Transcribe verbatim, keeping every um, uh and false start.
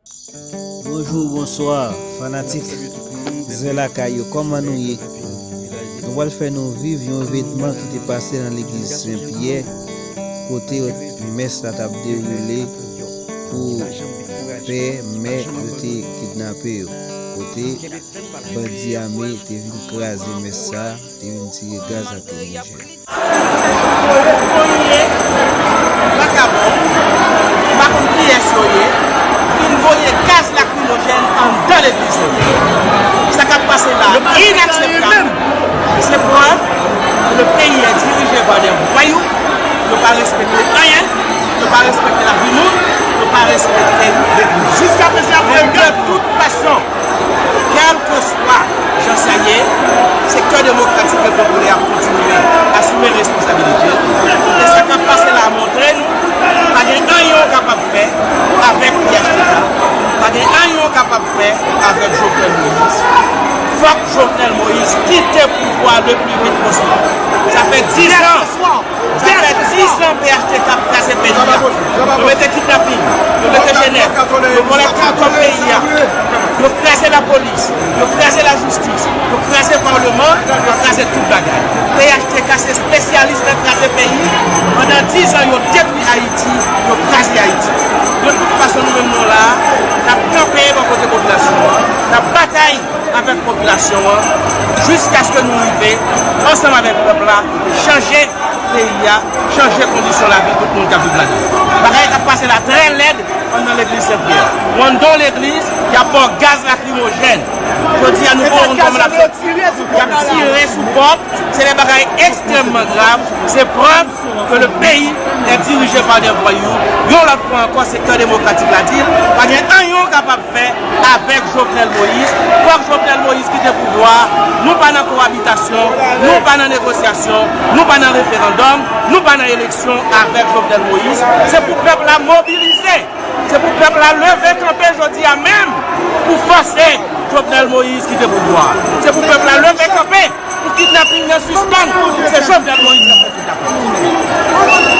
Bonjou, bonswa, fanatik Zen Lakay yo, kòman nou ye? Nou pral fè nou viv yon evènman ki te pase nan legliz Sen Pyè, kote mès la t ap dewoule pou pè mè yo te kidnape yo, kote bandi ame te vin kraze mès sa, te vin tire gaz lakrimojèn. Vakabon, m pa konn kiyès yo ye, vin voye gaz lakrimojèn anndan legliz la. Sa k ap pase la a inakseptab. Se prèv ke le pays est dirigé par des voyous. Yo pa respekte anyen. Yo pa respekte lavi moun. Yo pa respekte legliz. Jiskaprezan, de tout fason, kèlkeswa jan sa ye, sektè demokratik e popilè ap kontinye asime responsabilite l. E sa k ap pase la a montre nou pa gen anyen w kapab fè avèk P H T K, pa gen anyen w kapab fè avèk Jovenel Moïse. Fòk Jovenel Moïse kite pouvwa le pli vit posib. Sa fè diz an. Sa fè diz an P H T K ap kraze peyi a. Yo mete kidnaping, yo mete jenès, yo vòlè tout kòb peyi a. Yo kraze lapolis, yo kraze lajistis, yo kraze palman, yo kraze tout bagay. P H T K se espesyalis nan kraze peyi. Pandan diz an, yo detwi Ayiti, yo kraze Ayiti. De tout fason, nou menm nou la a, n ap kanpe bò kote popilasyon an, n ap batay avèk popilasyon an, jiskaske nou rive, ansanm avèk pèp la, chanje peyi a, chanje kondisyon lavi tout moun k ap viv ladan l. Bagay k ap pase la trè lèd anndan legliz Sen Pyè. Anndan yon legliz, y ap ba w gaz lakrimojèn. Jodi a, nou pa konn kòman n ap soti. Y ap tire sou pòt. Se de bagay ekstrèmman grav. Se prèv ke le pays est dirigé par des voyous. Yon lòt fwa ankò, sektè demokratik la di l, pa gen anyen w kapab fè avèk Jovenel Moïse. Fòk Jovenel Moïse kite pouvwa a. Nou pa nan kowabitasyon, nou pa nan negosyasyon, nou pa nan referandòm, nou pa nan eleksyon avèk Jovenel Moïse. Se pou pèp la mobilize. Se pou pèp la leve kanpe jodi a menm pou fòse Jovenel Moïse kite pouvwa a. Se pou pèp la leve kanpe pou kidnaping nan sispann. Se Jovenel Moïse k ap fè kidnaping.